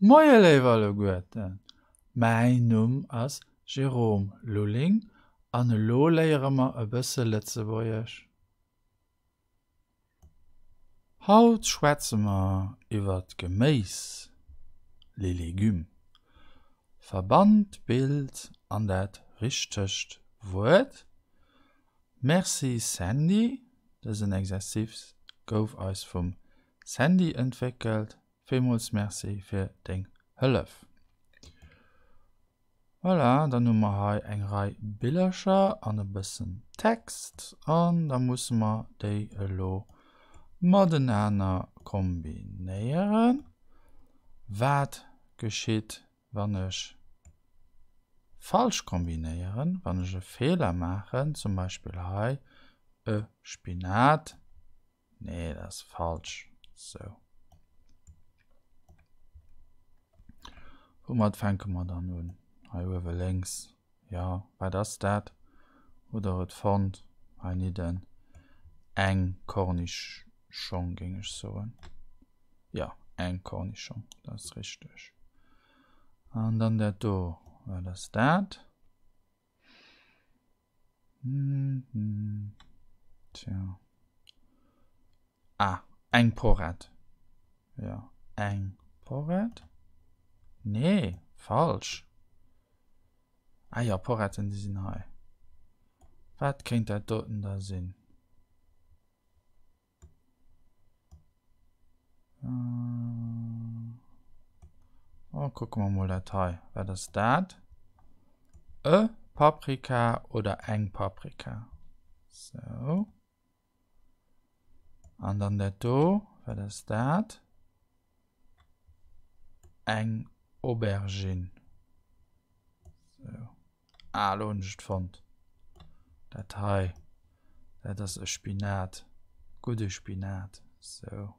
Moie léif alleguerten, mäin Numm ass Jérôme Lulling an elo léiere mer e bësse Lëtzebuergesch. Haut schwätze mer iwwer d'Geméis, les légumes. Verbann d'Bild an dat richtegt Wuert. Merci Sandy, dësen Exercice gouf eis vum Sandy entwéckelt. Villmools Merci fir deng Hëllef. Voilà, dann hu mer hei eng Rei Billercher an e bëssen Text an da musse mer déi elo matenaner kombinéieren. Wat geschitt, wann ech falsch kombinéieren, wann ech e Feeler maachen, zum Beispill hei e Spinat Nee, dat ass falsch. Sou. Woumat fänke mer dann un? Hei uewe lénks. Jo, wat ass dat? Hutt der et fonnt? Heinidden. Eng Kornischong, géing ech soen. Jo, eng Kornischong, dat ass richteg. An dann dat do, wat ass dat? Tja. Ah, eng Porrett. Jo, eng Porrett. Nee, falsch. Ah jo, Porretten, déi sinn hei. Wat kéint dat doten da sinn? Oh, kucke mer mol dat hei. Wat ass dat? E Paprika oder eng Paprika? So. An dann dat do, wat ass dat? Eng Aubergine. So. Ah, lo hunn ech et fonnt. Dat hei, dat ass e Spinat. Gudde Spinat. So.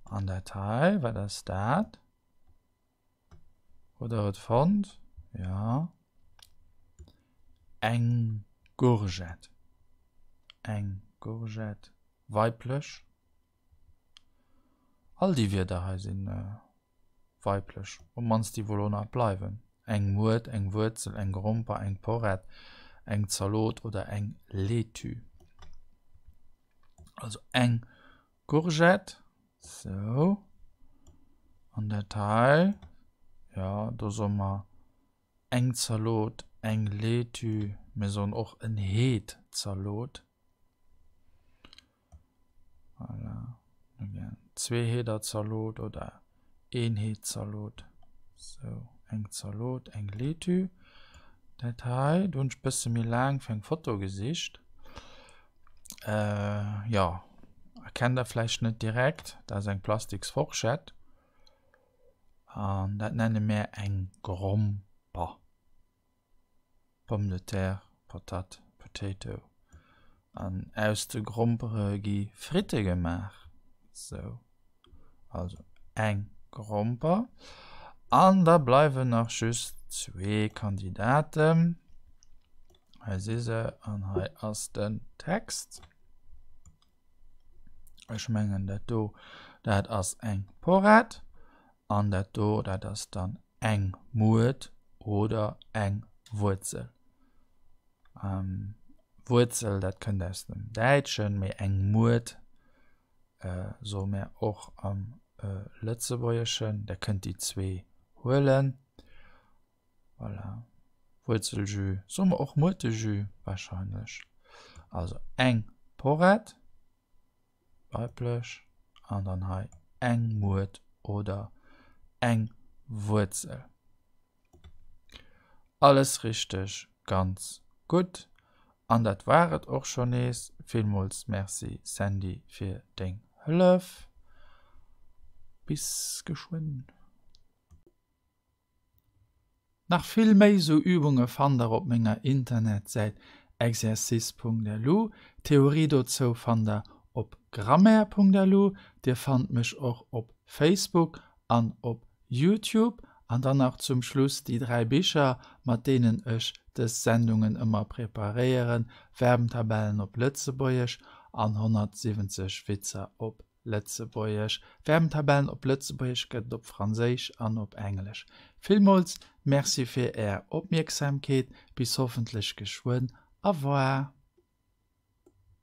An dat hei, wat ass dat? Hutt der et fonnt? Ja. Eng Gourgette. Eng Gourgette. Weiblech. All déi Wierder hei sinn weiblech, op d'mannst déi wou elo nach bleiwen, eng Muert, eng Wuerzel, eng Gromper, eng Porrett, eng Zalot oder eng Laitue. Also eng Courgette, sou, an dat hei, jo, do soe mer eng Zalot, eng Laitue, mir soen och en Heetzalot. Voilà. Zweeheederzalot oder Eenheedzalot. Sou, eng Zalot, eng Laitue. Dat hei, do hunn ech bësse méi laang fir eng Foto gesicht. Äh, jo, erkennt der vläicht net direkt, dat ass eng plastiks Forschett. An dat nenne mär eng Gromper. Pomme de terre, Patat, Potato. An aus de Grompere gi Fritte gemaach. Sou, also eng Gromper. An da bleiwen nach just zwee Kandidaten. Hei si se an hei ass den Text. Ech mengen dat do, dat ass eng Porrett. An dat do, dat ass dann eng Muert oder eng Wuerzel. Ähm, Wuerzel, dat kënnt aus dem Däitschen, mee eng Muert äh, soe mär och am äh, Lëtzebuergeschen. Der kënnt déi zwee huelen. Voilà. Wuerzeljus, soe mer och Muertejus wahrscheinlech. Also eng Porrett. Weiblech an dann hei eng Muert oder eng Wuerzel. Alles richteg, ganz gutt. An dat war et och scho nees. Villmools Merci Sandy fir deng Hëllef. Bis geschwënn. Nach vill méi sou Übunge fannt der op menger Internetsäit exercice.lu. D'Theorie dozou fannt der op grammaire.lu. Dir fannt mech och op Facebook an op Youtube. An dann nach zum Schluss déi 3 Bicher, mat deenen ech dës Sendungen ëmmer preparéieren, Verbentabellen op Lëtzebuergesch an 170 Witzer op. Lëtzebuergesch. Verbentabellen op Lëtzebuergesch gëtt et op Franséisch an op Englesch. Villmools Merci fir Är Opmierksamkeet. Bis hoffentlech geschwënn. Au revoir.